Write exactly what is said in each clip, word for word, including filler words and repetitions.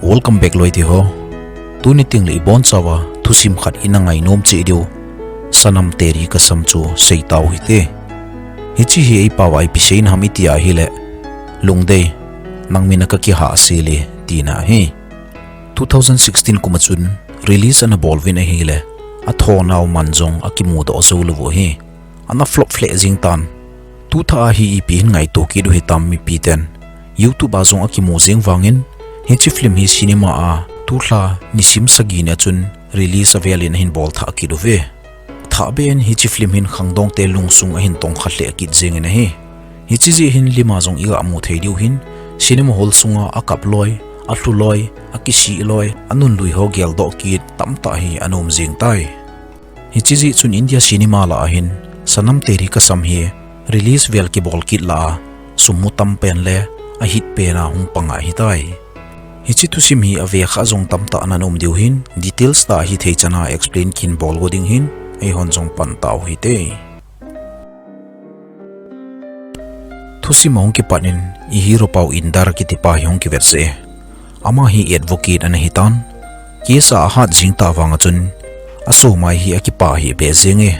Welcome back loi te ho. Tuni tengle ibon chauva thusim khat ina ngainom cheh diu, Sanam Teri Kasam chu seitau hite. Hiche hi eipao a ipi seina ham iti ahile, Lungdei, nang mina kakihahsel e, tina ahi. Two thousand sixteen kum a chun release ana bol uvin ahile, athonau man jong akimudoh jou lou u ahi. Ana flop lheh jeng tan. Tuthah a hi ipi hin ngaito kit u hitam mipiten. YouTube a jong akimu jeng vangin, hiche film hi cinema a tulha nisim sagi ni a chun release avel in ahin bol thah kit uve. Thahbeh in hiche film hin khangdongte lungsung ahin tongkha lheh kit jengin ahi. Hiche jeh hin lim a jong iga mu thei diu hin, cinema hall sunga akap loi, alhu loi, akisih loi, anunlui ho geldoh kit tamtah hi ana um jeng tai. Hiche jeh chun India cinema lah a hin Sanam Teri Kasam hi release vel kibol kit lah a sum mu tam pen le a hit pen a hung pang ahitai. Hiche thusim hi ave kha jong tamtah ana um diu hin, details tah a hithei chan a explain kahin bol go ding hin, eihon jong pan tau hite. Thusim ahung kipat in, i hero pau Inder kitipa hi hung kivetsah e. Ama hi advocate ana hitan. Case a ahat jing tah vang a chun, asomai hi akipah hih beh jeng e.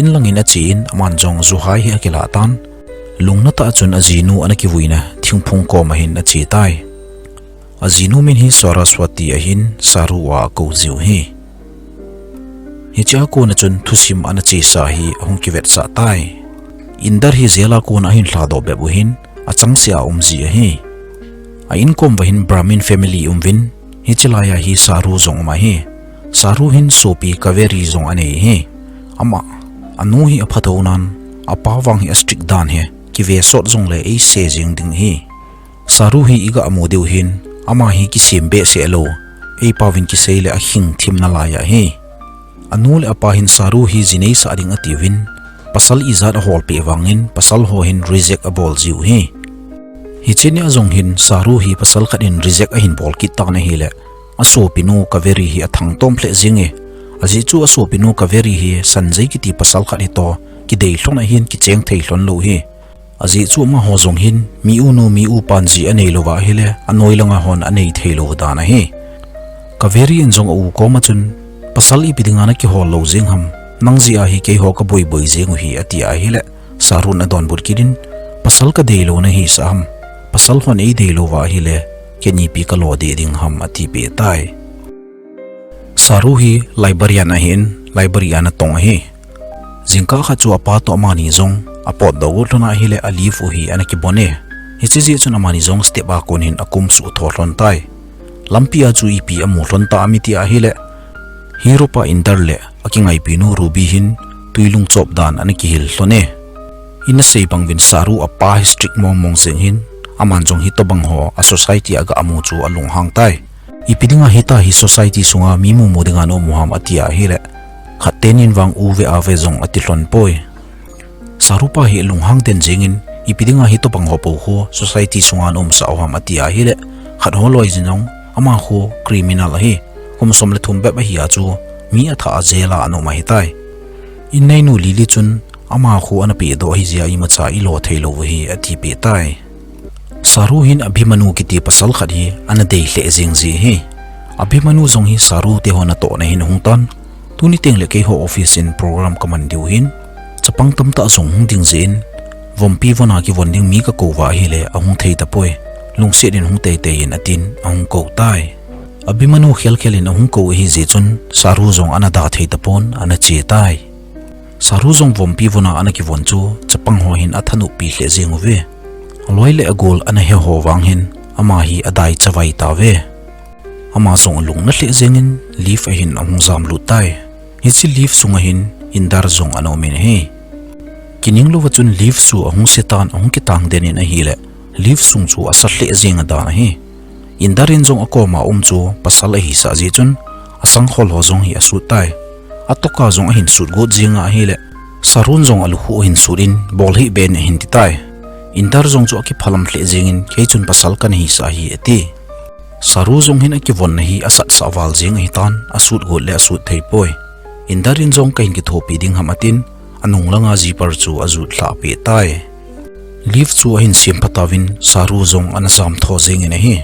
In langin achen, aman jong juhai hi akilah tan. Lungna tah a chun ajinu ana kivuina thingphung kom a hin ache tai. Ajinu min hi Saraswati ahin, Saru a akou jiu hi. Hiche a kon a chun thusim ana chesa hi ahung kivetsah tai. Inder hi jail a kon a ahin lhadoh bep u hin, achangseh a um ji ahi. A inkom uva hin Brahmin family um uvin, hiche lai a hi Saru jong um ahi. Saru hin sopi Kaveri jong anei hi. Ama, anu hi apha thou nan, apa vang hi a strict dan hi, kive sot jongle eise jeng ding hi. Saru hi iga mu diu hin, ama hi kisem behseh lou, eipao vin kisei le akhing thim nalai ahi. Anu le apa hin Saru hi ji neisah ding atiuvin, pasal ijat aholpeh vangin, pasal ho hin reject abol jiu hi. Hiche ni a jong hin Saru hi pasal khat in reject ahin bol kit tan ahile, asopinu Kaveri hi athangtom lheh jeng e. Ajeh chu asopinu Kaveri hi Sanjay kiti pasal khat hitoh kidei lhon ahin kicheng thei lhon lou hi. Ajeh chu amaho jong hin, mi u nu mi u pa ji anei lou va ahile, anoi langa hon anei thei lou dan ahi. Kaveri in jong a u kom a chun, pasal ipi dinga nakihol lou jeng ham, nang jeh a hi keiho kaboi boi jeng u hi, ati ahile, Saru in adonbut kit in, pasal kadei lou nahisah ham, pasal hon eidei lou va ahile, keini ipi kalo deh ding ham, ati peh tai. Saru hi librarian ahin, library a ana tong ahi. Jingkah khat chu apa toh amani jong apotdoh got lhon ahile a leave u hi ana kibon e. Hiche jeh chun amani jong step a kon hin akum suh tho lhon tai. Lampi a chu ipi amu lhon ta ham iti ahile, hero pa Inder le akingaipi nu Ruby hin twi lungchop dan ana kihil lhon e. Ina sei bang uvin Saru apa hi strict mong mong jeng hin, aman jong hitobang ho a society a aga mu chu alunghang tai. Ipi dinga hitia hi society sunga mi mumu dinga na um u ham ati ahile, khat tenin vang u ve a ve jong ati lhon poi. Saru pa hi lunghang den jengin, ipi dinga hitobang ho po khu society sunga na umsah u ham ati ahile, khat ho loi jin jong ama khu criminal ahi, kum som le thum bep ahi a chu mi athah a jail a ana um ahitai. Inneinu Lily chun ama khu ana pehdoh ahi jeh a imacha ilo thei lou u hi ati peh tai. Saru hin Abhimanyu kiti pasal khat hi ana dei lheh jeng ji hi. Abhimanyu jong hi Saru te ho natohna hin ahung tan. Tuni tengle keiho office in program kaman diu hin, chapang tamtah jong hung ding jeh in, vompi von a kivon ding mi kakou va ahile ahung thei tapoi. Lungset in hung teitei in atin ahung kou tai. Abhimanyu khelkhel in ahung kou ahi jeh chun Saru jong ana da thei tapon ana che tai. Saru jong vompi von a ana kivon chu chapang ho hin athanop pi lheh jeng uve. Aloi le agol ana he ho vang hin ama hi adai chavai tauve. Ama jong alung na lheh jengin lift a hin ahung jam lut tai. Hiche lift sunga hin Inder jong ana um in ahi. Kining louva chun lift chu ahung se tan ahung kitang den in ahile, lift sung chu asa lheh jeng adan ahi. Inder in jong akoma um chu pasal ahisah jeh chun asangkhol ho jong hi asut tai. Atoka jong ahin sut got jeng ahile, Saru in jong alukhuh ahin sut in, bol hih beh in ahin ti tai. Inder jong chu akiphalam lheh jengin, kei chun pasal kana hisah ahi ati. Saru jong hin akivonna hi asatsah val jeng ahitan, asut got le asut thei poi. Inder in jong kahin kithopi ding ham atin, anung langa zipper chu ajut lhah peh tai. Lift chu ahin sem phat tauvin, Saru jong ana jam tho jengin ahi.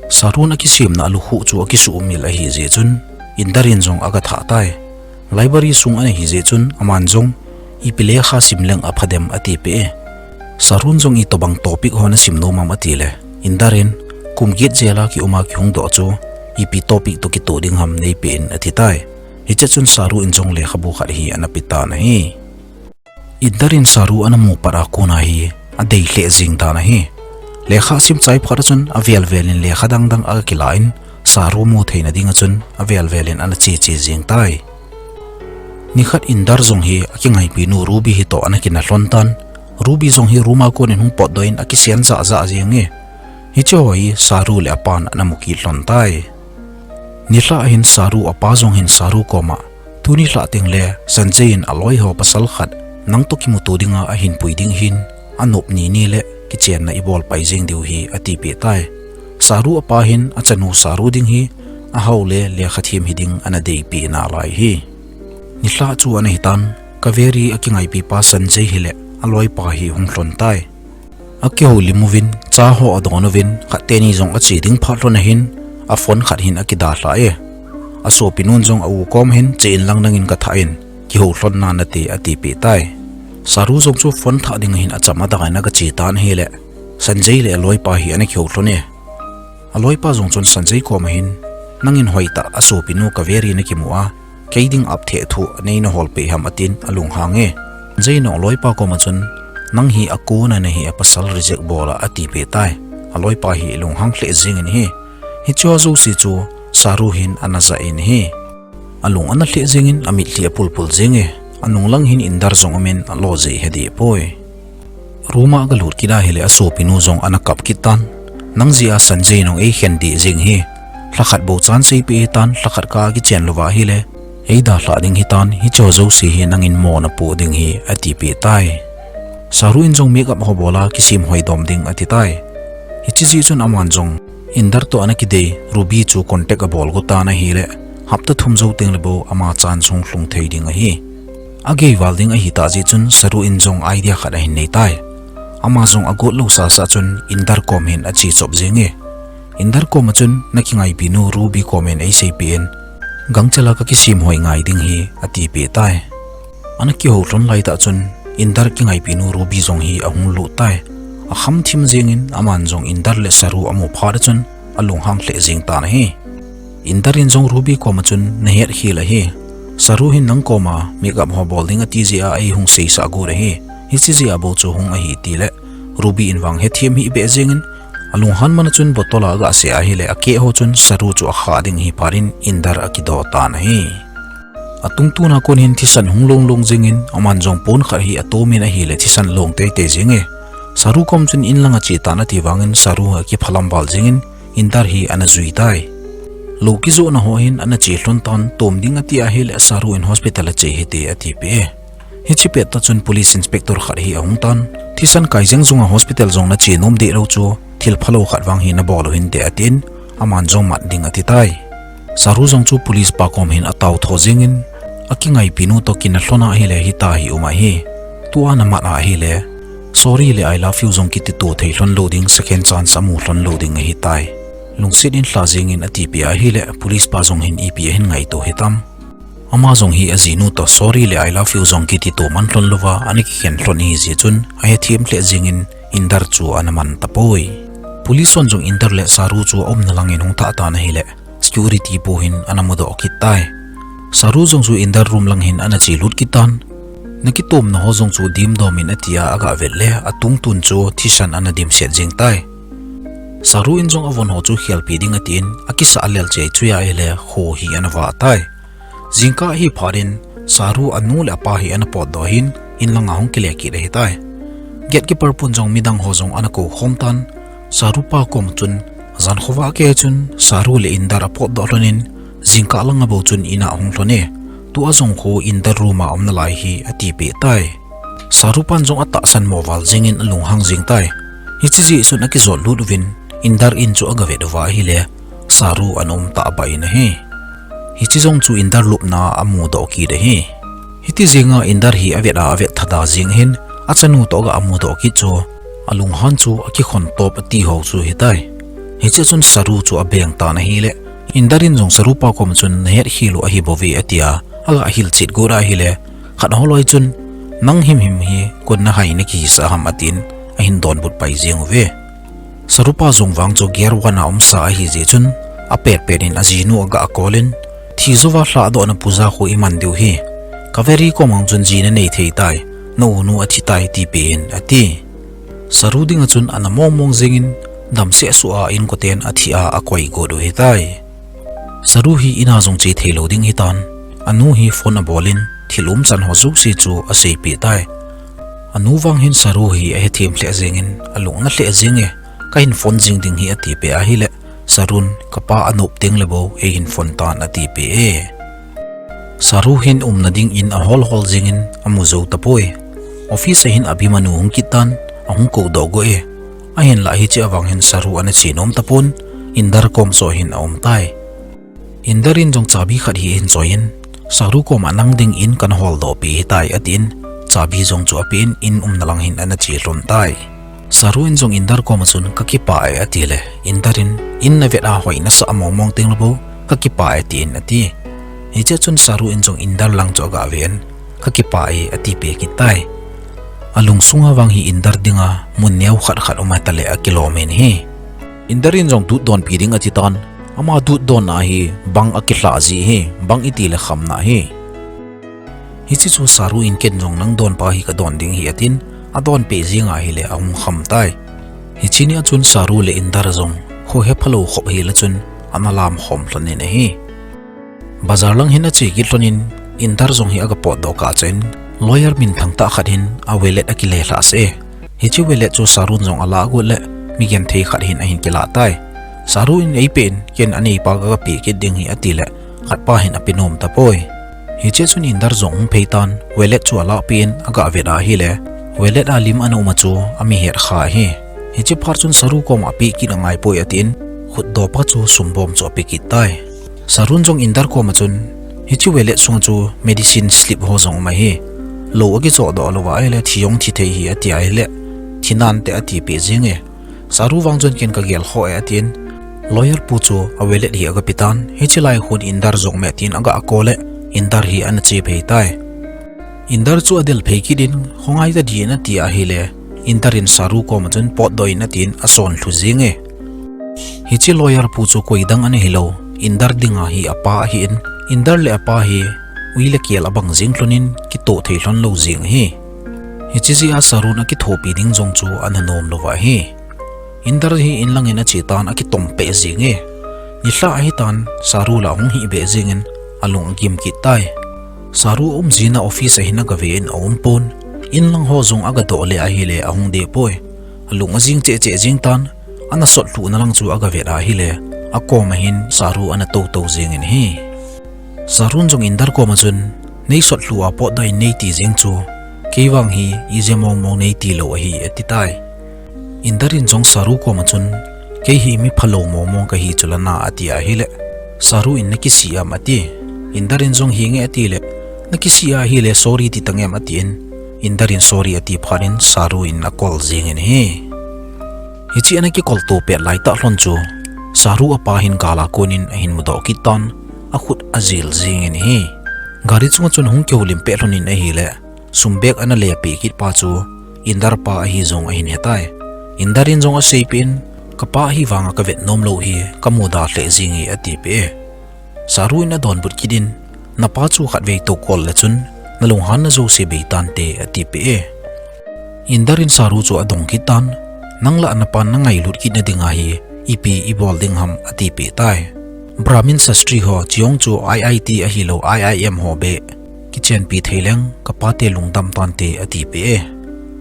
Sarun akisemna alukhuh chu akisuhmil ahi jeh chun, Inder in jong aga thah tai. Library sung ana hi jeh chun, aman jong, ipi lekha sim leng apha dem atipeh e. Sarun jong itobang topic ho nasim nom am atile, Inder in, kum get jela kiuma kihung doh chu, ipi topic toh kitoh ding ham neipeh in ati tai. Hiche chun Saru in jong lekhabu khat hi ana pe tan ahi. Inder in Saru ana mu pat a kona hi, adei lheh jeng tan ahi. Lekha asim chai phat a chun avel vel in lekha dang dang aga kila in, Saru mu theina dinga chun avel vel in ana che che jeng tai. Nikhat Inder jong hi akingaipinu Ruby hi toh ana kina lhon tan. Ruby jong hi room a kon in hung potdoh in akisen jah jah jeng e. Hiche ho hi Saru le apan ana mu kit lhon tai. Nilhah hin Saru apa jong hin Saru koma, tuni lhah teng le Sanjay in aloi ho pasal khat nang toh kimuto dinga ahin pui ding hin, anop ni ni le kichenna ibol pai jeng diu hi atipeh tai. Saru apa hin achanu Saru ding hi, ahao le lekha them hiding ana deipeh nalai hi. Nilhah chu ana hitan, Kaveri akingaipi pa Sanjay hi le aloipa hi hung lhon tai. Akihoulim uvin, cha ho adon uvin, khat teni jong ache ding phat lhon ahin, a phone khat hin akidalha e. Asopinun jong a u kom hin, che in lang nangin kathah in, kihou lhon nanate atipeh tai. Saru jong chu phone thah ding ahin acham adan aga che tan ahile, Sanjay le aloipa hi ana kihou lhon e. Aloipa jong chun Sanjay koma hin, nangin hoitah asopinu Kaveri nakimu a, kei ding apthe thu nei nahol peh ham atin alunghang e. Sanjay in aloipa koma chun, nang hi akona nahi a pasal reject bol a atipeh tai. Aloipa hi lunghang lheh jeng in ahi. Hiche ho jouse chu Saru hin ana jah in ahi. Alung ana lheh jeng in amitlhi apul pul jeng e. Anung lang hin Inder jong umin alo jeh he deh poi. Room a aga lut kit ahile asopinu jong ana kap kit tan. Nang jeh a Sanjay in jong eikhen deh jeng hi. Lhakhat bou chan seipeh hitan, lhakhat kah a kichen louva ahile, eidalhah ding hitan, hiche ho jouse hi nangin mo napoh ding hi atipeh tai. Saru in jong makeup ho bol a kisem hoi dom ding ati tai. Hiche jeh chun aman jong Inder toh ana kidei Ruby chu contact abol go tan ahile, hapta thum jou teng le bou ama chance hung lhung thei ding ahi. Agei val ding ahitah jeh chun Saru in jong idea khat ahin nei tai. Ama jong agot lou sasa chun Inder kom hin ache chop jeng e. Inder koma chun, nakingaipinu Ruby komin eiseipeh in, gangchel a kakisem hoi ngai ding hi atipeh tai. Ana kihou lhon laitah chun Inder kingaipinu Ruby jong hi ahung lut tai. Akham thim jeng in aman jong Inder le Saru amu phat a chun alunghang lheh jeng tan ahi. Inder in jong Ruby koma chun nahet khel ahi. Saru hin nang koma makeup ho bol ding ati jeh a eihung seisah got ahi. Hiche jeh a bou chu hung ahi tile Ruby in vang hethem hih beh jeng in alunghan man a chun bottle a aga seh ahile akeh ho chun Saru chu akhah ding ahi phat in Inder akidoh tan ahi. Atungtun a kon hin thisan hung long long jeng in aman jong pon khat hi atom in ahile thisan long tei tei jeng e. Saru kom chun in lang a che tan ati vangin Saru hi akiphalam val jeng in Inder hi ana jui tai. Lou kijohna ho hin ana che lhon tan, tom ding ati ahile Saru in hospital a che hite atipeh e. Hiche pettah chun police inspector khat hi ahung tan, thisan kai jeng jong a hospital jong nache nom deh lou chu, thil phalou khat vang hi nabol u hinte atin, aman jong mat ding ati tai. Saru jong chu police pa kom hin atao tho jeng in, akingaipinu toh kina lhon ahile hitia hi um ahi. Tua namat ahile, sorry le I love you jong kitito thei lhon lou ding, second chance amu lhon lou ding ahi tai. Lungset in lha jeng in atipeh ahile, police pa jong hin ipi ahin ngaito hitam. Ama jong hi ajinu toh sorry le I love you jong kitito man lhon louva, ana kikhen lhon ahi jeh chun, ahethem lheh jeng in Inder chu ana man tapoi. Police hon jong Inder le Saru chu aumna lang in hung thah tan ahile, security pu hin ana mudoh kit tai. Saru jong chu Inder room lang hin ana che lut kit tan. Nakitomna ho jong chu dimdom in atia aga vet le, atungtun chu thisan ana dimset jeng tai. Saru in jong avon ho chu khelpi ding atin, akisah lel chei chu ahile, kho hi ana vah tai. Jingkah hi phat in, Saru anu le apa hi ana potdoh in, in langa hung kile kit ahi tai. Gatekeeper pun jong midang ho jong ana kou khom tan, Saru pa kom chun, jan khovah kei chun, Saru le Inder apotdoh lhon in, jingkah langa bou chun in a hung lhon e, tua jong khu Inder room a aum nalai hi atipeh tai. Saru pan jong atahsan mo val jeng in alunghang jeng tai. Hiche jeh chun akijot lut uvin, Inder in chu aga vet uva ahile, Saru ana um tahbeh in ahi. Hiche jong chu Inder lupna a amudoh kit ahi. Hiti jenga Inder hi avet a avet thada jeng hin, achanu toh aga amudoh kit chu, alunghan chu akikhon top ati ho chu ahi tai. Hichea chun Saru chu abeng tan ahile, Inder in jong Saru pa koma chun, "Nahet khel u ahi bouve," atia, aga hilchet got ahile, khat holoi chun, "Nang himhim hi koin nahai nakihisah ham," atin, ahin donbut pai jeng uve. Saru pa jong vang chu gear one a umsa ahijeh chun, apetpet in ajinu aga call in, thi jouva lhahdohna puja khu iman diu hi. Kaveri kom ang chun ji nanei thei tai, na unu athi tai tipeh in, ati. Saru dinga chun ana mongmong jengin, damsel suh a inkoten athi a akoi got u ahitai. Saru hi ina jong che theilou ding ahitan, anu hi phone abol in, thil umchan ho jouse chu aseipeh tai. Anu vang hin Saru hi ahethem lheh jengin, alung ana lheh jenge, "Kahin phone jing ding ahi," atipeh ahile, Sarun, "Kapa anop tengle bou eihin phone tan," atipeh e. Saru hin umna ding in ahol hol jengin amu jou tapoi. Office a hin Abhimanu hung kit tan, ahung koudoh got e. Ahinlah hichea vang hin Saru ana che nom tapon, Inder kom chu ahin aum tai. Inder in jong chabi khat hi ahin choiyin, "Saru koma nang ding in kana holdohpeh ahitai," atin, chabi jong chu apen, in umna lang hin ana che lhon tai. Saru in jong Inder koma chun, "Kakipah e," atile, Inder in, "In navet a hoi nasah mongmong tengle bou, kakipah e," tin ati. Hichea chun Saru in jong Inder lang chu aga ven, "Kakipah e," atipeh kit tai. Alungsunga vang hi Inder dinga mun neo khat khat um a tale akilom in ahi. Inder in jong dut donpi ding ati tan, ama dut donna hi bang akilhah ji ahi, bang itile khamna ahi. Hiche chu Saru in ken jong nang donpa hi kadon ding ahi atin, adonpeh jeng ahile ahung kham tai. Hiche nia chun Saru le Inder jong kho hephalou khop hile chun ana lamkhom lhon in ahi. Bazar lang hin ache kit lhon in, Inder jong hi aga potdoh kah chun, lawyer minthang tah khat hin a wallet akile lhahsah e. Hiche wallet chu Sarun jong alah got le, mi genthei khat hin ahin kilah tai. Saru in eipeh in, ken aneipa kaga pe kit ding ahi atile, khatpa hin ape nom tapoi. Hichea chun Inder jong hung phei tan, wallet chu alahpeh in aga vet ahile, wallet a lim ana um a chu ami het kha ahi. Hiche phat chun Saru koma apeh kit angaipoi atin, khutdohpa chu sumbom chu ape kit tai. Sarun jong Inder koma chun, hiche wallet sunga chu medicine slip ho jong um ahi. Lou akichohdoh louva ahile thi jong thi thei ahi ati ahile, thi nante atipeh jenge. Saru vang chun ken kagel khoh e atin, lawyer pu chu a wallet hi aga pe tan, hiche lai khun Inder jong me tin aga call le, Inder hi ana che phei tai. Inder chu adel phei kit in, khongai tadin ati ahile, Inder in Saru koma chun potdoh in atin asonlhu jenge. Hiche lawyer pu chu koidang ana hilou, Inder dinga hi apa ahin, Inder le apa hi ui le kel abang jeng lhon in kitoh thei lhon lou jeng ahi. Hiche jeh a Sarun akithopi ding jong chu ana nom louva ahi. Inder hi inlangin ache tan akitompeh jenge. Nilhah ahitan Saru la ahung hihbeh jengin alung agim kit tai. Saru aum jina office a hin aga ve in aumpon. Inlang ho jong aga doh le ahile ahung deh poi. Alung ajing cheh cheh jeng tan, ana sotlhuhna lang chu aga vet ahile, akoma hin Saru ana toutou jengin ahi. Sarun jong Inder koma chun, nei sotlhu a potdoh in neiti jeng chu, kei vang hi ijat mongmong neiti lou ahi ati tai. Inder in jong Saru koma chun, kei hi mi phalou mongmong kahi chu lana ati ahile, Saru in nakisih am ati. Inder in jong henge atile, nakisih ahile sorry ti tangem atin, Inder in sorry ati phat in Saru in acall jengin ahi. Hiche ana kikolto pet laitah lhon chu, Saru apa hin gal a konin ahin mudoh kit tan, akhut ajil jengin ahi. Gari chunga chun hung kihoulim pet lhon in ahile, sum bag ana lepeh kit pa chu, Inder pa ahi jong ahin hetai. Inder in jong aseipeh in, kapa ahi vanga kavet nom lou hi, kamuda lheh jenge atipeh e. Saru in adonbut kit in, napa chu khatvei tou call le chun, nalunghanna jouse bei tante atipeh e. Inder in Saru chu adong kit tan, nang la napan nangailut kitna dinga hi, ipi ibol ding ham atipeh tai. Brahmin Shastri ho, chujong chu I I T ahilou, I I M ho beh kichenpi thei leng, kapate lungdam tante atipeh e.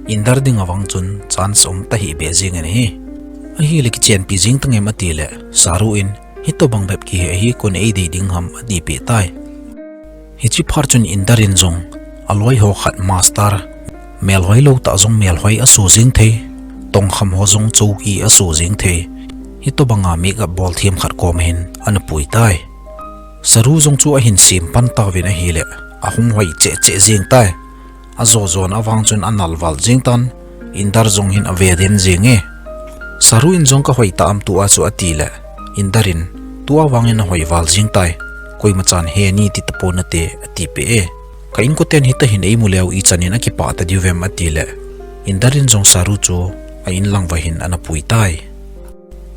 Inder dinga vang chun chance um tahih beh jengin ahi. Ahile kichenpi jeng tangem atile, Saru in, hitobang bep kihe ahi koin eidei ding ham atipeh tai. Hiche phat chun Inder in jong, aloi ho khat master, melhoi lou tah jong melhoi aso jeng thei, tongkham ho jong chowki aso jeng thei, hitobanga makeup bol themkhat koma hin ana pui tai. Saru jong chu ahin sem pan tauvin ahile, ahung hoi cheh cheh jeng tai. Ajo jona vang chun anal val jeng tan, Inder jong hin ave den jenge. Saru in jong ka hoi ta am tua chu ati le, Inder in, tua vangin na hoi val jing tai, koima chan he ni ti tapon nate ati peh e. Ka inkoten hita hin ei mu leu ichan in akipah ta diu vem ati le, Inder in jong Saru chu a inlang va hin ana pui tai.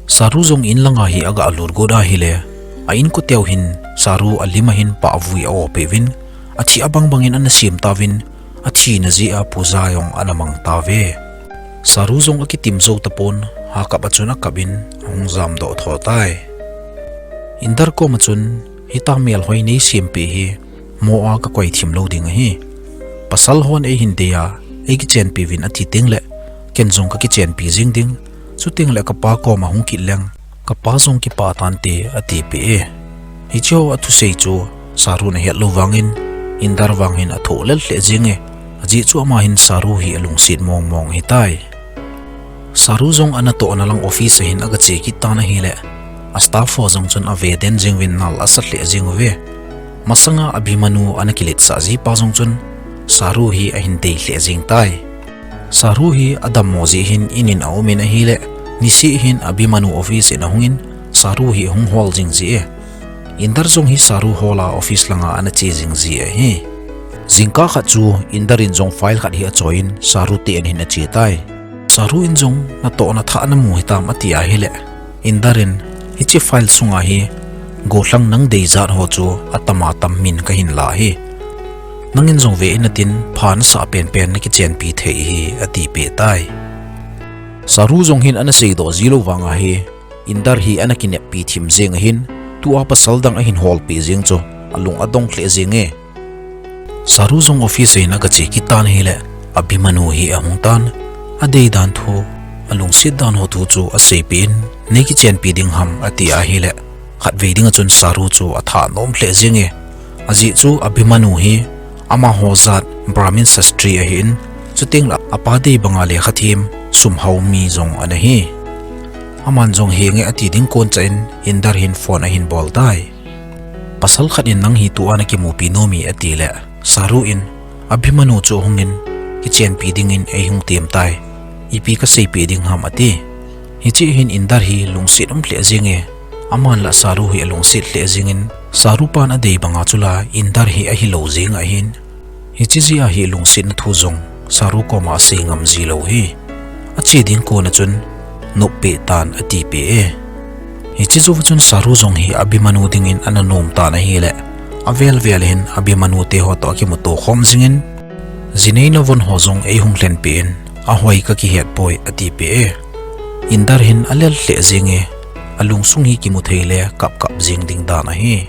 Saru jong inlanga hi aga lut got ahile, a inkoteu hin Saru a lim a hin pahvui a o peh uvin, a thi a bangbang in ana siam tauvin, a thina jeh a puja jong ana mang tauve. Saru jong a kitim jou tapon, ha kap a chun a kap in a hung jam doh tho tai. Inder kom a chun, hita melhoi nei siam peh hi, mo a ka koi thim lou ding ahi. Pasal hon ei hin dei a, ei kichenpi uvin ati teng le, ken jong ka kichenpi jing ding, chuteng le ka pa kom a hung kit leng, ka pa jong kipah tante ati peh e. Hiche ho a thusei chu Saru in a het lou vangin, Inder vang hin a thoh lel lheh jing e, ajeh chu ama hin Saru hi a lungset mong mong ahi tai. Saru jong a natoh na lang office a hin aga che kit tan ahile, a staff ho jong chun a ve den jing uvin nal a sa lheh jing uve. Masanga Abhimanyu ana kiletsah ji pa jong chun, Saru hi a hin dei lheh jing tai. Saru hi a dammo jeh hin in in a um in ahile, nisih hin Abhimanyu office in a hung in, Saru hi a hung hol jing ji e. Inder jong hi Saru hol a office langa ana che jing ji ahi. Jingkah khat chu Inder in jong file khat hi a choi in Saru te an hin a che tai. Saru in jong natoh na thah na mu hitam ati ahile, Inder in, hiche file sunga hi gollhang nang dei jat ho chu a tam a tam min ka hin la hi. Nangin jong ve in atin pha na sah penpen na kichenpi thei hi ati peh tai. Saru jong hin ana seidoh ji lou vang ahi, Inder hi ana kineppi thim jeng ahin, tua pasal dang a hin holpeh jeng chu a lung a dong lheh jeng e. Saru jong office a hin aga che kit tan ahile, Abhimanyu hi a hung tan, a dei dan thu, a lungset dan ho thu chu a seipeh in, nei kichenpi ding ham ati ahile, khatvei ding a chun Saru chu a thanom lheh jeng e. Ajeh chu Abhimanyu hi amaho jat Brahmin sastri ahin, chuteng le a pa dei banga lekha them sum hao mi jong ana hi. Aman jong henge ati ding kon chah in Inder hin phone a hin bol tai. Pasal khat in nang hi tua na kimupi nom e ati le, Saru in, Abhimanyu chu hung in, kichenpi dingin ei hung tem tai. Ipi ka seipeh ding ham ati. Hiche hin Inder hi lungset um lheh jeng e. Aman la Saru hi a lungset lheh jeng in, Saru pan a dei banga chu la Inder hi a hi lou jeng ahin. Hiche jeh a hi lungsetna thu jong Saru kom a a sei ngam ji lou hi. A che ding kon a chun, nop peh tan ati peh e. Hiche jou a chun Saru jong hi Abhimanyu dingin ana nom tan ahile, a vel vel hin Abhimanyu te ho toh a kimuto khom jing in, ji nei na von ho jong ei hung lhen peh in, a hoi ka kihet poi ati peh e. Inder hin a lel lheh jeng e, a lungsung hi kimu thei le kap kap jeng ding dan ahi.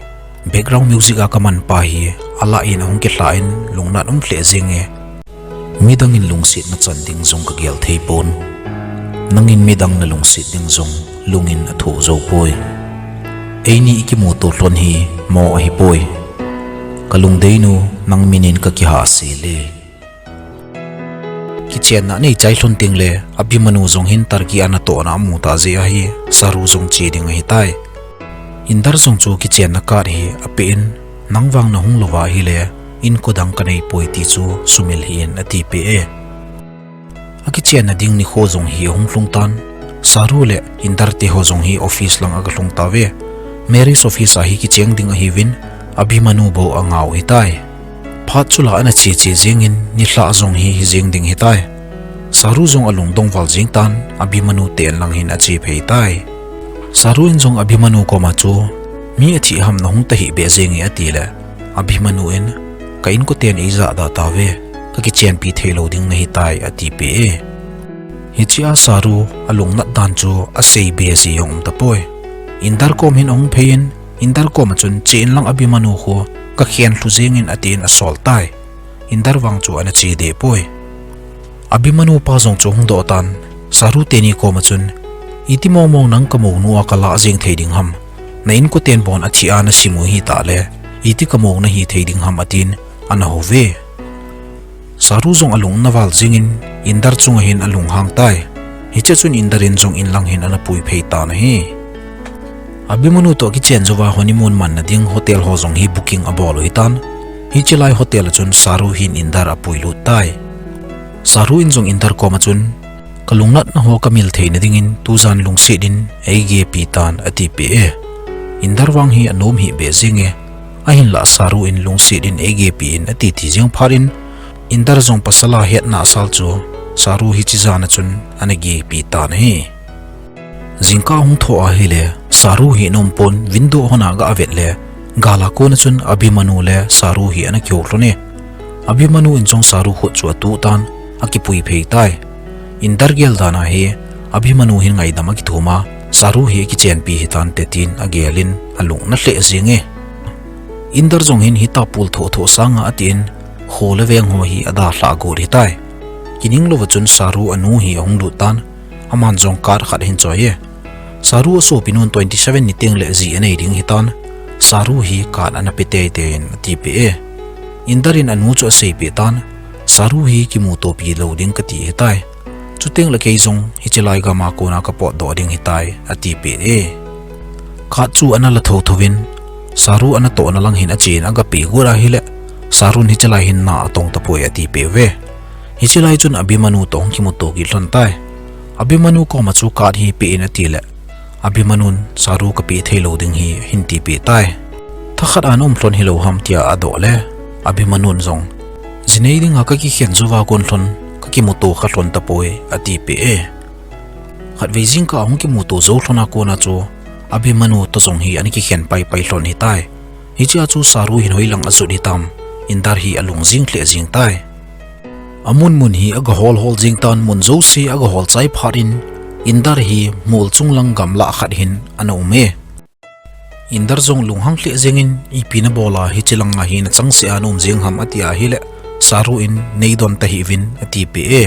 Background music a ka man pa hi, a lah in a hung kilha in lungnat um lheh jeng e. Midang in lungsetna chan ding jong ka gel thei pon. Nangin midang na lungset ding jong lung in a thoh jou poi. Eini i kimuto lhon hi mo ahi poi. Ka lungdei nu, nang min in ka kihahsel e. Kichenna nei chai lhon teng le, Abhimanyu jong hin Turkey a natohna a mu ta jeh ahi, Saru jong che ding ahi tai. Inder jong chu kichenna card hi a pe in, nang vang na hung lou va ahile, inko dang ka nei poi ti chu sumil hih in a ti peh e. A kichenna ding nikho jong hi a hung lhung tan, Saru le Inder te ho jong hi office lang a ga lhung tauve. Mary's office a hi kicheng ding ahiuvin, Abhimanyu bou a ngah u ahitai. Phat chu la ana che che jeng in, nilhah jong hi hi jeng ding ahitai. Saru jong a lungdong val jeng tan, Abhimanyu te an lang hin a che phei tai. Saru in jong Abhimanyu koma chu, mi a thi ham na hung ta hih beh jeng e a ti le, Abhimanyu in, ka inkoten ei jah da tauve, ka kichenpi thei lou ding na hitai a ti peh e. Hiche a Saru a lungnat dan chu a sei be ji jong um tapoi. Inder kom hin a hung phei in, Inder koma chun, che in lang Abhimanyu khu, ka khen lhu jeng in a ti in a sol tai. Inder vang chu ana che deh poi. Abhimanyu pa jong chu hung doh tan, Saru teni koma chun, iti mong mong nang ka monu a ka lah jeng thei ding ham, na inkoten bon a thi a na sim u ahi tah le, iti ka mou na hi thei ding ham a tin, ana hou ve. Saru jong a lung na val jing in, Inder chunga hin a lunghang tai. Hiche chun Inder in jong in lang hin ana pui phei tan ahi. Abhimanyu toh kichen jouva honeymoon manna ding hotel ho jong hi booking a bol u ahitan. Hiche lai hotel a chun Saru hin Inder a pui lut tai. Saru in jong Inder koma chun, Ka lungnatna ho ka mil theina dingin tujan lungset in eigepi tan, ati peh e. Inder vang hi anom hih beh jeng e, ahinlah Saru in lungset in eigepi in ati ti jeng phat in, Inder jong pasal a hetna asal chu Saru hiche jan a chun ana gepi tan ahi. Jingkah hung thoh ahile, Saru hi ana um pon, window hon a aga vet le, gal a kon a chun Abhimanyu le Saru hi ana kihou lhon e. Abhimanyu in jong Saru khut chu atuh tan, akipui phei tai. Inder gel dan a hi, Abhimanyu hin ngaidam akithum a, Saru hi akichenpi hitante tin agel in alung ana lheh jeng e. Inder jong hin hita pul thoh thoh sanga atin, kho le veng ho hi adalhah got hitai. Kining louva chun Saru anu hi ahung lut tan, aman jong card khat ahin choi e. Saru asopinun twenty seven ni teng le ji anei ding hitan, Saru hi card ana pe teitei in ati peh e. Inder in anu chu aseipeh tan, Saru hi kimutopi lou ding kati hitai. Chuteng le kei jong hiche lai gam a kona kapotdoh ding hitai, ati peh e. Card chu ana la thotho in, Saru ana tohna lang hin achen agape got ahile, Sarun hiche lai hin na atong tapoi ati peh uve. Hiche lai chun Abhimanyu toh hung kimuto kit lhon tai. Abhimanyu koma chu card hi pe in ati le, Abhimanyun Saru kapeh thei lou ding hi ahin tipeh tai. Thakhat ana um lhon hilou ham tia adoh le, Abhimanyun jong, jinei dinga kakikhen jouva kon lhon, kakimuto kha lhon tapoi, ati peh e. Khatvei jingkah ahung kimuto jou lhon a kona chu, Abhimanyu toh jong hi ana kikhen paipai lhon hitai. Hichea chu Saru hin hoilang ajot hitam, Inder hi alung jing lheh jeng tai. Amun mun hi aga hol hol jeng tan, mun jouse aga hol chai phat in, Inder hi mol chunglang gamlah khat hin ana um e. Inder jong lunghang lheh jeng in, ipi nabol a hiche langa hi nachang seh a naum jeng ham ati ahile, Saru in neidon tahih uvin ati peh e.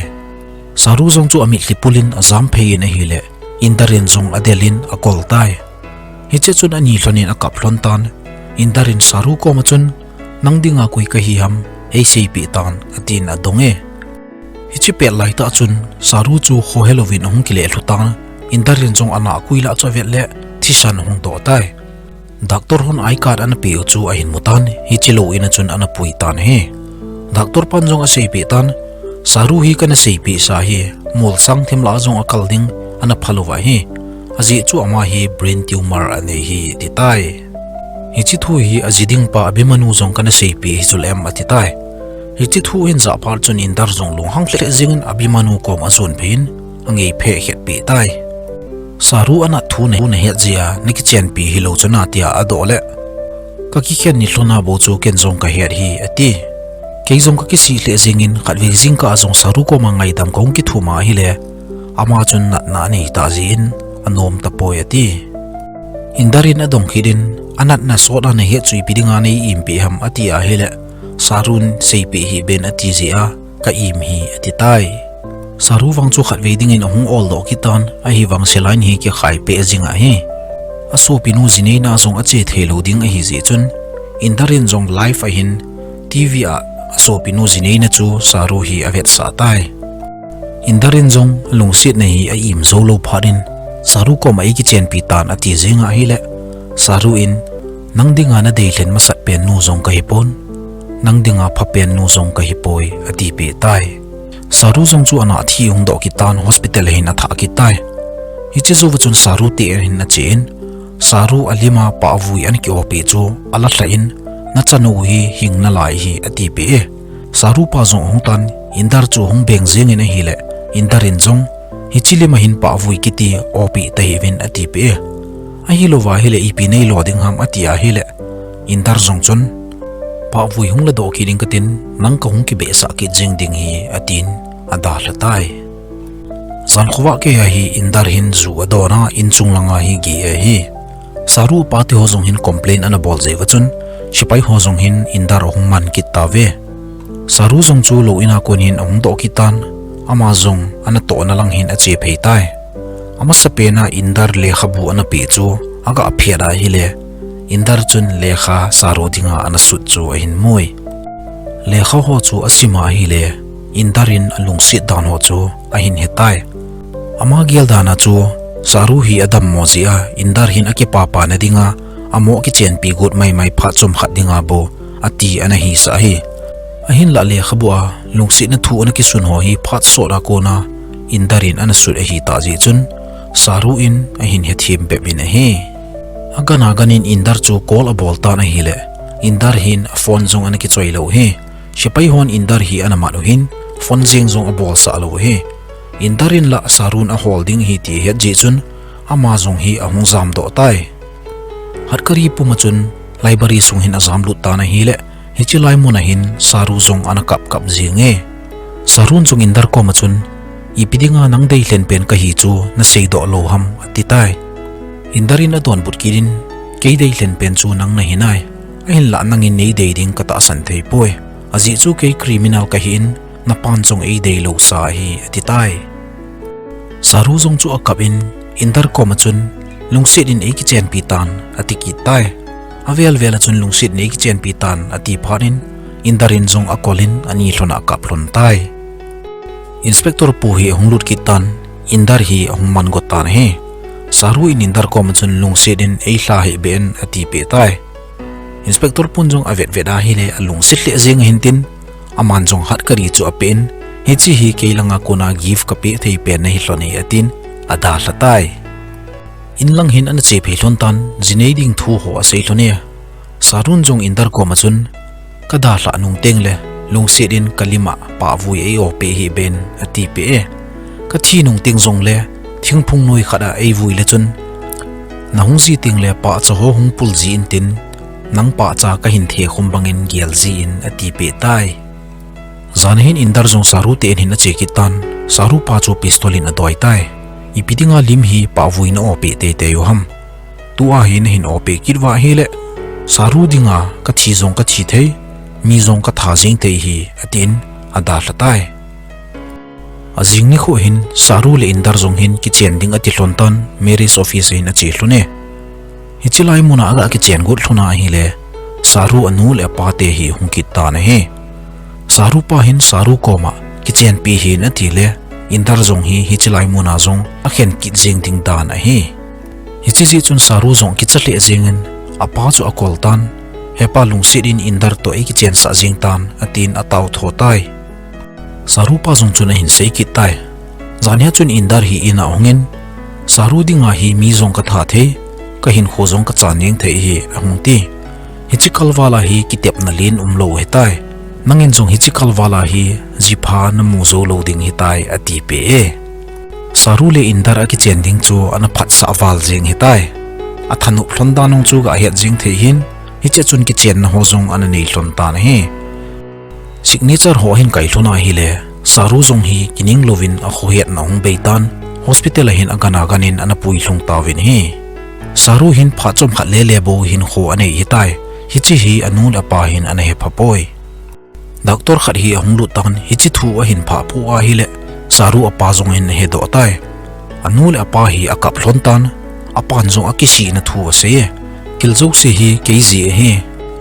Saru jong chu amitlhi pul in ajam phei in ahile, Inder in jong adel in akol tai. Hiche chun ani lhon in akap lhon tan, Inder in Saru koma chun, nang dinga koi kahi ham, eiseipeh tan, atin adong e. Hiche pet laitah chun, Saru chu khohe louvin ahung kile lhu tan, Inder in jong ana koi lah chu avet le, thisan ahung doh tai. Doctor hon I card ana peh u chu ahin mu tan, hiche lou in a chun ana pui tan ahi. Doctor pan jong aseipeh tan, Saru hi kana seipeh sa hi, mol sang thim lah a jong akal ding ana phalou ahi. Ajeh chu ama hi brain tumor anei hi, ati tai. Hiche thu hi aji ding pa Abhimanyu jong kana seipeh hi chule em, ati tai. Hiche thu ahin jah phat chun Inder jong lunghang lheh jeng in Abhimanyu kom ajon phei in, angei pheh khet peh tai. Saru anat thu nahet jeh a nakichenpi hilou chu na tia adoh le, kakikhen ni lhon a bou chu ken jong kahet hi, ati. Kei jong kakisih lheh jeng in khatvei jingkah a jong Saru koma ngaidam kahung kithum ahile, ama chun natna anei tah jeh in anom tapoi, ati. Inder in adong kit in, anatna sot a nahet chu ipi dinga nei impeh ham, ati ahile, Sarun seipeh hih ben ati jeh a, ka im hi, ati tai. Saru vang chu khatvei dingin ahung oldoh kit tan, ahivang saline hi kikhai peh jing ahi. Asopinu jineina jong ache thei lou ding ahi jeh chun, Inder in jong live a hin TV a asopinu jineina chu Saru hi avetsah tai. Inder in jong alungsetna hi a im jou lou phat in, Saru koma eikichenpi tan ati jeng ahile, Saru in, nang dinga nadei lhen masat pen nu jong kahipon, nang dinga phapen nu jong kahipoi, atipeh tai. Saru jong chu anat hi hung doh kit tan, hospital a hin athah kit tai. Hiche jouva chun Saru te a hin ache in, Saru alima pahvui ana ki-opeh chu ala lhah in, nachanu hi hing nalai hi, atipeh e. Saru pa jong ahung tan, Inder chu ahung beng jeng in ahile, Inder in jong, hiche lima hin pahvui kiti opeh tahih uvin, atipeh e. Ahilouva ahile ipi neilo ding ham, ati ahile, Inder jong chun, pahvui hung ladoh kit ding katin, nang kahung kibehsah kit jeng ding hi, atin, adalha tai. Jan khovah keiya hi Inder hin ju adon a, inchung langa hi gei ahi. Saru pate ho jong hin complain ana bol jeh uva chun, sepai ho jong hin Inder ahung man kit tauve. Saru jong chu lou in a kon hin ahung doh kit tan, ama jong anatohna lang hin ache phei tai. Amasapen a Inder lekhabu ana peh chu aga phet ahile, Inder chun lekha Saru dinga ana sut chu ahin mui. Lekha ho chu asim ahile, Inder in alungset dan ho chu ahin hetai. Ama gel dan a chu, Saru hi adammo jeh a, Inder hin akipapana dinga, amo kichenpi got maimai phat chomkhat dinga bou, ati ana hisah ahi. Ahinlah lekhabu a lungsetna thu ana kisun ho hi phat sot a kona, Inder in ana sut ahitah jeh chun, Saru in ahin hethem bep in ahi. Agan agan in Inder chu call abol tan ahile, Inder hin aphone jong ana kichoi lou ahi. Sepai hon Inder hi ana mat u hin, phone jeng jong abolsah lou ahi. Inder in la Saru in ahol ding ahi ti ahet jeh chun, ama jong hi ahung jamdoh tai. Hatkari puma chun library sung hin ajamlut tan ahile, hiche lai muna hin Saru jong ana kap kap jenge. Saru in jong Inder koma chun, ipi dinga nang deilhen pen kahi chu naseidoh lou ham, ati tai. Inder in adonbut kit in, kei deilhen pen chu nang nahi nai. Ahinlah nangin neidei ding katahsan theipoi. Ajeh chu kei criminal kahi in, napan jong eidei lou sa ahi, ati tai. Saru jong chu akap in, Inder koma chun, lungset in eikichenpi tan, ati kit tai. Avel vel a chun lungset in eikichenpi tan, ati phat in, Inder in jong akol in, ani lhon a akap lhon tai. Inspector pu hi ahung lut kit tan, Inder hi ahung man got tan ahi. Saru in Inder koma chun lungset in eilha hih beh in atipeh tai. Inspector pun jong avet vet ahile alungset lheh jeng ahin tin, aman jong Hatkari chu apen, hiche hi kei langa kona gift kapeh thei pen nahi lhon e atin, adalha tai. In lang hin ana che phei lhon tan, jinei ding thu ho asei lhon e. Saru in jong Inder koma chun, kadalhah nung tengle, lungset in kalim a pahvui eiopeh hih beh in, atipeh e. Kathi nung teng jongle, thingphung noi khat a eivui le chun, nahung ji tengle pahcha ho hung pul ji intin, nang pahcha kahin thekhum bangin gel ji in, atipeh tai. Jan hin Inder jong Saru te in hin ache kit tan, Saru pa chu pistol in adoi tai. Ipi dinga lim hi pahvui naopeh teitei u ham. Tua hi nahin opeh kit uva ahile, Saru dinga kathi jong kathi thei, mi jong katha jeng thei ahi, atin, adalha tai. Ajing nikho hin, Saru le Inder jong hin kichen ding ati lhon tan, marriage office a hin ache lhon e. Hiche lai muna aga kichen got lhon ahile, Saru anu le apa te hi hung kit tan ahi. Saru pa hin Saru koma kichenpi hih in atile, Inder jong hi hiche lai muna jong akhen kit jeng ding dan ahi. Hiche jeh chun Saru jong kicha lheh jeng in, apa chu akol tan, hepa lungset in Inder toh eikichensah jeng tan, atin atao tho tai. Saru pa jong chun ahin sei kit tai. Jan hi a chun Inder hi in a ahung in, Saru dinga hi mi jong katha thei, kahinkho jong kachan jeng thei ahi, ahung ti. Hiche kalval a hi kitepna len umlou ahitai. Nangin jong hiche kalval a hi jipha namu jou lou ding ahitai, atipeh e. Saru le Inder akichen ding chu ana phatsah val jeng ahitai. Athanop lhon dan jong chu gahet jeng thei ahin, hiche a chun kichenna ho jong ana nei lhon tan ahi. Signature ho ahin kai lhon ahile, Saru jong hi kining louvin akhohetna ahung bei tan, hospital a hin agan agan in ana pui lhung tauvin ahi. Saru hin phat chomkhat lele bou hinkho anei ahitai, hiche hi anu le apa hin ana hepha poi. Doctor khat hi ahung lut tan, hiche thu ahin phah phu ahile, Saru apa jong hin ahedoh tai. Anu le apa hi akap lhon tan, apan jong akisihna thu asei e. Kil jouse hi kei jeh ahi.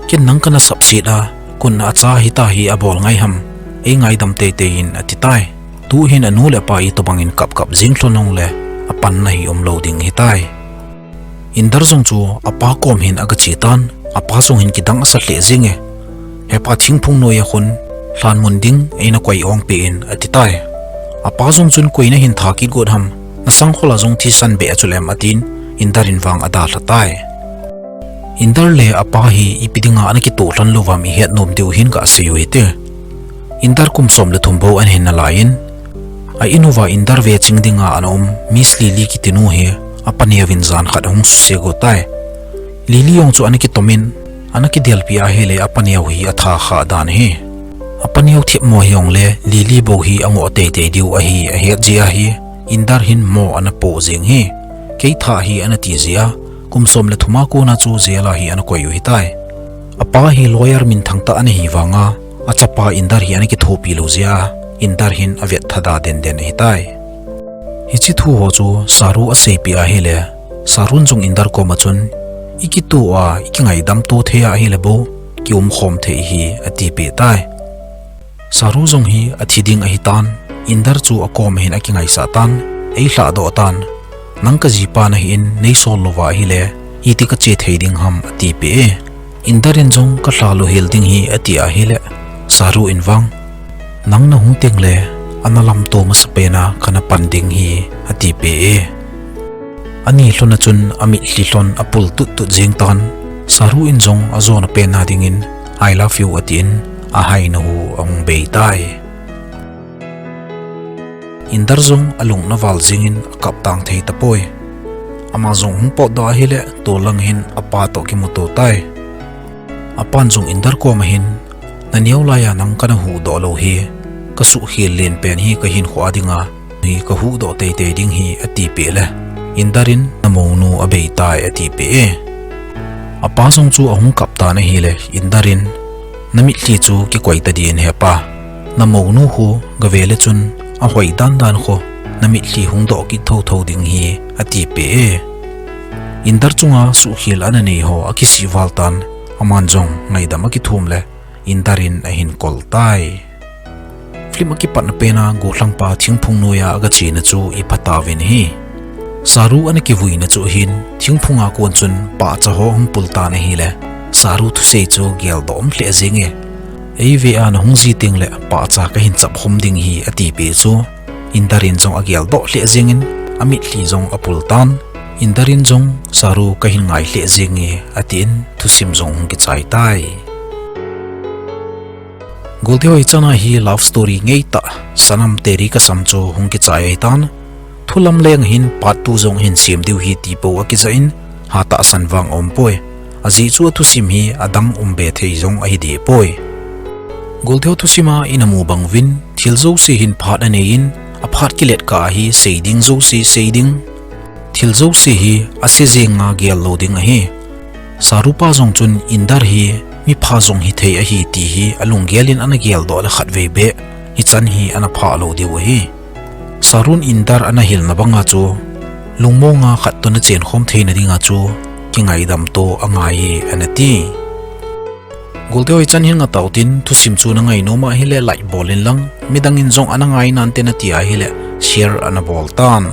Ken nang kana sapset a, kotna acha hita hi abol ngai ham. Eingaidam teitei in ati tai. Tuhin anu le apa itobang in kap kap jeng lhon jongle, apanna hi umlou ding ahitai. Inder jong chu apa kom hin aga che tan, apa jong hin kidang asa lheh jeng e. Hepa, thingphung noi a khun lhanmun ding eina koi ong peh in, ati tai. Apa jong chun, koi nahin tha kit got ham, nasangkhol a jong thisan beh a chulem, atin, Inder in vang adalha tai. Inder le apa hi ipi dinga ana kitoh lhon lou vam ihet nom diu hin kasei u hite. Inder kum som le thum bou ana hin nalai in, a in uva Inder ve ching dinga ana um Miss Lily kiti nu hi apa neo vin jan khat ahung suse got tai. Lily jong chu ana kitom in, ana kidelpi ahile apa neo hi atha kha dan ahi. Apa neo themmo hijongle Lily bou hi angoh teitei diu ahi ahet jeh ahi, Inder hin mo ana po jeng ahi. Kei tha ahi ana ti jeh a, kum som le thum a kona chu jail a hi ana koi u ahitai. Apa hi lawyer minthang tah ana hi vanga, achapa Inder hi ana kithopi lou jeh a, Inder hin avet thada denden ahitai. Hiche thu ho chu Saru aseipeh ahile, Saru in jong Inder koma chun, ikitoh a, ikingaidam to thei ahile bou, kiumkhom thei ahi, atipeh tai. Saru jong hi athi ding ahitan, Inder chu akom a hin akingaisah tan, eilhahdoh tan, nang kajipa nahi in, neisol louva ahile, iti kache thei ding ham, atipeh e. Inder in jong kalha louhel ding ahi, ati ahile, Saru in vang, nang nahung tengle, ana lamto masapen a kana pan ding hi, atipeh e. Ani lhon a chun amitlhi lhon apul tuttut jeng tan, Saru in jong ajona pen a dingin, I love you, atin, ahaina hu ahung bei tai. Inder jong alung ana val jengin akap tang thei tapoi. Ama jong hung potdoh ahile, tolang hin apa toh kimuto tai. Apan jong Inder koma hin, naneo laiya nang kana huhdoh lou hi, kasuhkhel len pen hi kahinkho a dinga hi kahuhdoh teitei ding hi, atipeh le, Inder in, namounu abei tai, atipeh e. Apa jong chu ahung kap tan ahile, Inder in, namitlhi chu kikoi tadin hepa, namounu khu gavele chun ahoi dandan khu, namitlhi hung doh kit thouthou ding hi, atipeh e. Inder chunga suhkhel ana nei ho akisih val tan, aman jong ngaidam akithum le, Inder in ahin kol tai. Film akipatna pen a gollhangpa thingphung noiya agachena chu ipha tauvin ahi. Saru ana kivuina chu ahin, thingphunga kon chun pahcha ho ahung pul tan ahile, Saru thusei chu geldoh um lheh jenge. Eive a nahung ji tengle pahcha kahin chapkhum ding hi, atipeh chu, Inder in jong ageldoh lheh jengin, amitlhi jong apul tan. Inder in jong, Saru kahin ngai lheh jenge, atin, thusim jong hung kichai tai. Goltehoi chana hi love story ngeitah, Sanam Teri Kasam chu hung kichai ahitan. Thulam leng hin part two jong ahin sem diu hi tipou akijah in, hatahsan vang aumpoi. Ajeh chu athusim hi adang umbe thei jong ahidehpoi. Golteho thusima inamu bang uvin, thil jouse hin phat aneiyin, aphat kilet kah a hi sei ding jouse sei ding, thil jouse hi ase jenga gel lou ding ahi. Saru pa jong chun Inder hi mipha jong hithei ahi ti hi alunggel in ana geldoh le khatvei beh hichan hi ana phah lou diu ahi. Sarun Inder ana hilna banga chu lungmonga khat toh ana chenkhom theina dinga chu kingaidamto angai e, ana ti. Goltehoi chan hin ngah tautin, thusim chu nangai nom ahile like bol inlang, midang in jong ana ngai nante nati ahile share ana bol tan.